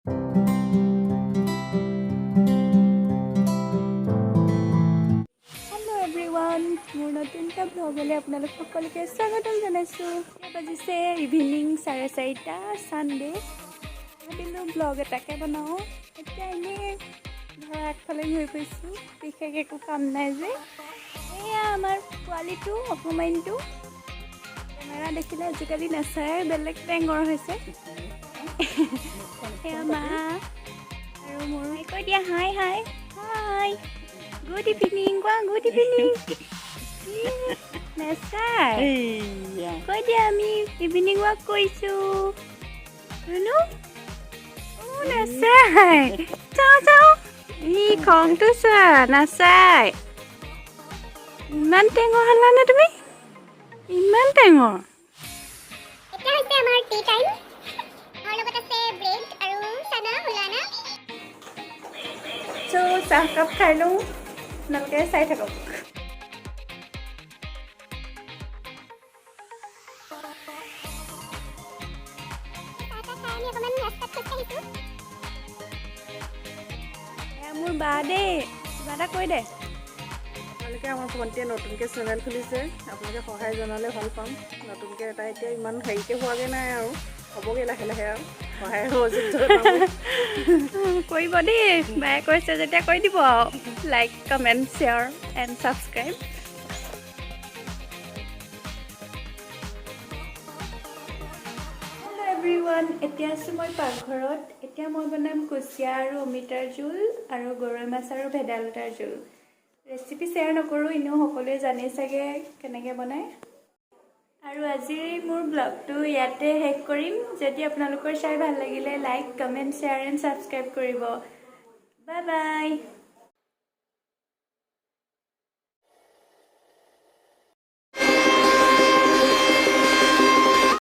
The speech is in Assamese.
হেল্ল' এভৰিৱান, মোৰ নতুন এটা ব্লগলৈ আপোনালোক সকলোকে স্বাগতম জনাইছোঁ। এতিয়া বাজিছে ইভিনিং 4:30, ছানডে। ভাবিলোঁ ব্লগ এটাকে বনাওঁ। এতিয়া এনেই ঘৰৰ আগফালে ঘূৰি ফুৰিছোঁ, বিশেষ একো কাম নাই যে। এয়া আমাৰ পোৱালিটো, অকণমানিটো। কেমেৰা দেখিলে আজিকালি নাচায়, বেলেগ টেঙৰ হৈছে। এয়া মা আৰু মোৰ। কৈ দিয়া, হাই হাই হাই, গুড ইভিনিং কোৱা, গুড ইভিনিং। নাচায়। কৈ দিয়া, আমি ইভিনিং ৱাক কৰিছোঁ। ৰুনু, অ' নাচায়। চাওঁ চাওঁ, ই খংটো চোৱা, নাচায়। ইমান টেঙৰ হ'লানে তুমি? ইমান টেঙৰ। এতিয়া হৈছে আমাৰ টি টাইম। আমাৰ লগত আছে ব্ৰেড আৰু চানা হুলানা। চ' চাহকাপ খাই লওঁ, আপোনালোকে চাই থাকক। চাহ তাহ খাই আমি অকণমান ৰাস্তাত খোজকাঢ়িছোঁ। এয়া মোৰ বা দেই, কিবা এটা কৈ দে। আপোনালোকে, আমাৰ ভণ্টিয়ে নতুনকৈ চেনেল খুলিছে, আপোনালোকে সহায় জনালে ভাল পাম। নতুনকৈ এটা, এতিয়া ইমান হেৰিকৈ হোৱাগৈ নাই আৰু, হ'বগৈ লাহে লাহে আৰু সহায় সহযোগ জনাব। কৰিব দেই, বায়ে কৈছে যেতিয়া কৰি দিব আৰু। Like, comment, share and subscribe. Hello everyone, এতিয়া আছোঁ মই পাকঘৰত। এতিয়া মই বনাম কুচিয়া আৰু অমিতাৰ জোল আৰু গৰৈ মাছ আৰু ভেদাইলতাৰ জোল। ৰেচিপি শ্বেয়াৰ নকৰোঁ, এনেও সকলোৱে জানেই চাগে কেনেকৈ বনায়। আৰু আজিৰ মোৰ ব্লগটো ইয়াতে শেষ কৰিম। যদি আপোনালোকৰ চাই ভাল লাগিলে, like, comment, share and subscribe কৰিব। Bye bye.